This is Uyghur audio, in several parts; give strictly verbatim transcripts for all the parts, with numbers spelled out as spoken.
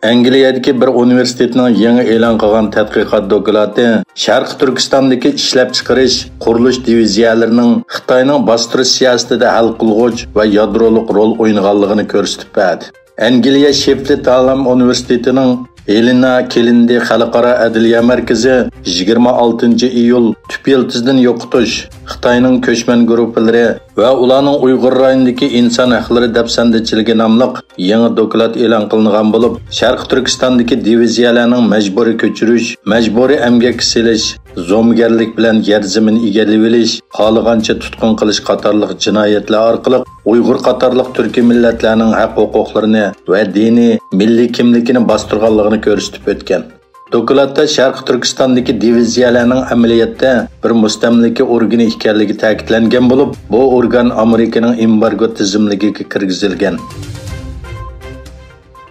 ئەنگلىيەدىكى بىر ئۇنىۋېرسىتېتنىڭ يېڭى ئېلان قىلغان تەتقىقات دوكلاتى شەرقىي تۈركىستاندىكى ئىشلەپچىقىرىش، قۇرۇلۇش دىۋىزىيەلىرىنىڭ خىتاينىڭ باستۇرۇش سىياسىتىدە ھەل قىلغۇچ ۋە يادرولۇق رول ئوينىغانلىقىنى كۆرسىتىپ بەردى. ئەنگلىيە شېفلىد ھالام ئۇنىۋېرسىتېتىنىڭ ھېلېنا كېلىندى خەلقئارا ئەدلىيە مەركىزى يىگىرمە ئالتىنچى ئىيۇل تۈپ يىلتىزدىن يوقىتىش، خىتاينىڭ كۆچمەن گۇرۇپپىلىرى ۋە ئۇلارنىڭ ئۇيغۇر رايونىدىكى ئىنسان ھەقلىرى دەپسەندىچىلىكى ناملىق يېڭى دوكلات ئېلان قىلىنغان بولۇپ، شەرقىي تۈركىستاندىكى دىۋىزىيەلەرنىڭ مەجبۇرىي كۆچۈرۈش، مەجبۇرىي ئەمگەككە سېلىش، زومىگەرلىك بىلەن يەر زېمىن ئىگىلىۋېلىش، خالىغانچە تۇتقۇن قىلىش قاتارلىق جىنايەتلەر ئارقىلىق ئۇيغۇر قاتارلىق تۈركىي مىللەتلەرنىڭ ھەق ھوقۇقلىرىنى ۋە دىنىي، مىللىي كىملىكىنى باستۇرغانلىقىنى كۆرسىتىپ ئۆتكەن. دوكلاتتا شەرقىي تۈركىستاندىكى دىۋىزىيەلەرنىڭ ئەمەلىيەتتە بىر مۇستەملىكە ئورگىنى ئىكەنلىكى تەكىتلەنگەن بولۇپ، بۇ ئورگان ئامېرىكىنىڭ ئېمبارگو تىزىملىكىگە كىرگۈزۈلگەن.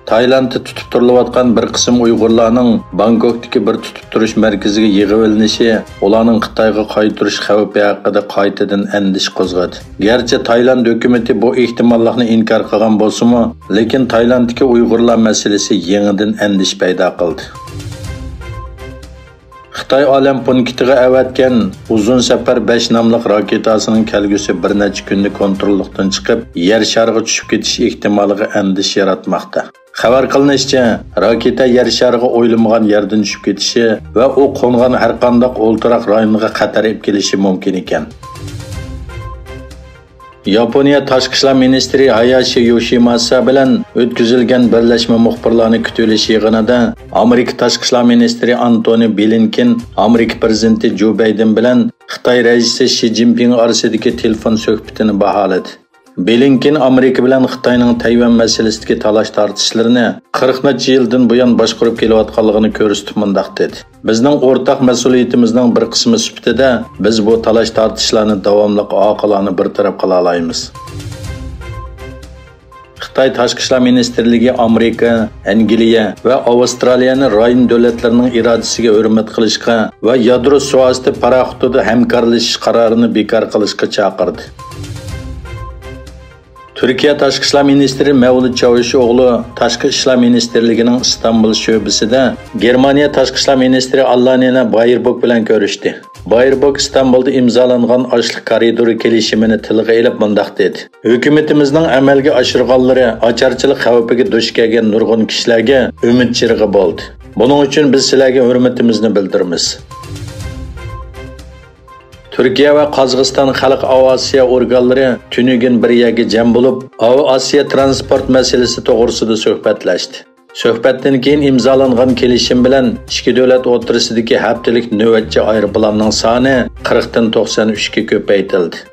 تايلاندتا تۇتۇپ تۇرۇلۇۋاتقان بىر قىسىم ئۇيغۇرلارنىڭ بانكوكتىكى بىر تۇتۇپ تۇرۇش مەركىزىگە يىغىۋېلىنىشى ئۇلارنىڭ خىتايغا قايتۇرۇش خەۋپى ھەققىدە قايتىدىن ئەندىشە قوزغىدى. گەرچە تايلاند ھۆكۈمىتى بۇ ئېھتىماللىقنى ئىنكار قىلغان بولسىمۇ، لېكىن تايلاندتىكى ئۇيغۇرلار مەسىلىسى يېڭىدىن ئەندىشە پەيدا قىلدى. خىتاي ئالەم پونكىتىغا ئەۋەتكەن ئۇزۇن سەپەر بەش ناملىق راكېتاسىنىڭ كەلگۈسى بىر نەچچە كۈندە كونتروللۇقتىن چىقىپ، يەر شارىغا چۈشۈپ كېتىش ئېھتىمالىغا ئەندىشە ياراتماقتا. خەۋەر قىلىنىشىچە، راكېتا يەر شارىغا ئويلىمىغان يەردىن چۈشۈپ كېتىشى ۋە ئۇ قونغان ھەرقانداق ئولتۇراق رايونىغا خەتەر ئېلىپ كېلىشى مۇمكىن ئىكەن. ياپونىيە تاشقى ئىشلار مىنىستىرى ھاياشى يوشىماسا بىلەن ئۆتكۈزۈلگەن بىرلەشمە مۇخبىرلارنى كۈتۈۋېلىش يىغىنىدا ئامېرىكا تاشقى ئىشلار مىنىستىرى ئانتونى بلىنكېن ئامېرىكا پىرېزىدېنتى جو بايدېن بىلەن خىتاي رەئىسى شى جىنپىڭ ئارىسىدىكى تېلېفون سۆھبىتىنى باھالىدى. بلىنكېن ئامېرىكا بىلەن خىتاينىڭ تەيۋەن مەسىلىسىدىكى تالاش-تارتىشلىرىنى قىرىق نەچچە يىلدىن بۇيان باشقۇرۇپ كېلىۋاتقانلىقىنى كۆرسىتىپ مۇنداق دېدى: بىزنىڭ ئورتاق مەسئۇلىيىتىمىزنىڭ بىر قىسمى سۈپىتىدە، بىز بۇ تالاش-تارتىشلارنى داۋاملىق ئاقىلانە بىر تەرەپ قىلالايمىز. خىتاي تاشقى ئىشلار مىنىستىرلىكى ئامېرىكا، ئەنگلىيە ۋە ئاۋسترالىيەنى رايون دۆلەتلىرىنىڭ ئىرادىسىگە ھۆرمەت قىلىشقا ۋە يادرو سۇئاستى پاراخوتىدا ھەمكارلىشىش قارارىنى بىكار قىلىشقا چاقىردى. تۈركىيە تاشقى ئىشلار مىنىستىرى مەۋلۇت چاۋۇشئوغلۇ تاشقى ئىشلار مىنىستىرلىكىنىڭ ئىستانبۇل شۆبىسىدە گېرمانىيە تاشقى ئىشلار مىنىستىرى ئاللانېنا بايربوك بىلەن كۆرۈشتى. بايربوك ئىستانبۇلدا ئىمزالانغان ئاشلىق كارىدورى كېلىشىمىنى تىلغا ئېلىپ مۇنداق دېدى: ھۆكۈمىتىمىزنىڭ ئەمەلگە ئاشۇرغانلىرى ئاچارچىلىق خەۋپىگە دۇچ كەلگەن نۇرغۇن كىشىلەرگە ئۈمىد چىرىغى بولدى. بۇنىڭ ئۈچۈن بىز سىلەرگە ھۆرمىتىمىزنى بىلدۈرىمىز. تۈركىيە ۋە قازاقىستان خەلق ئاۋىئاتسىيە ئورگانلىرى تۈنۈگۈن بىر يەرگە جەم بولۇپ، ئاۋىئاتسىيە ترانسپورت مەسىلىسى توغرىسىدا سۆھبەتلەشتى. سۆھبەتتىن كېيىن ئىمزالانغان كېلىشىم بىلەن ئىككى دۆلەت ئوتتۇرىسىدىكى ھەپتىلىك نۆۋەتچى ئايروپىلاننىڭ سانى قىرىقتىن توقسان ئۈچكە كۆپەيتىلدى.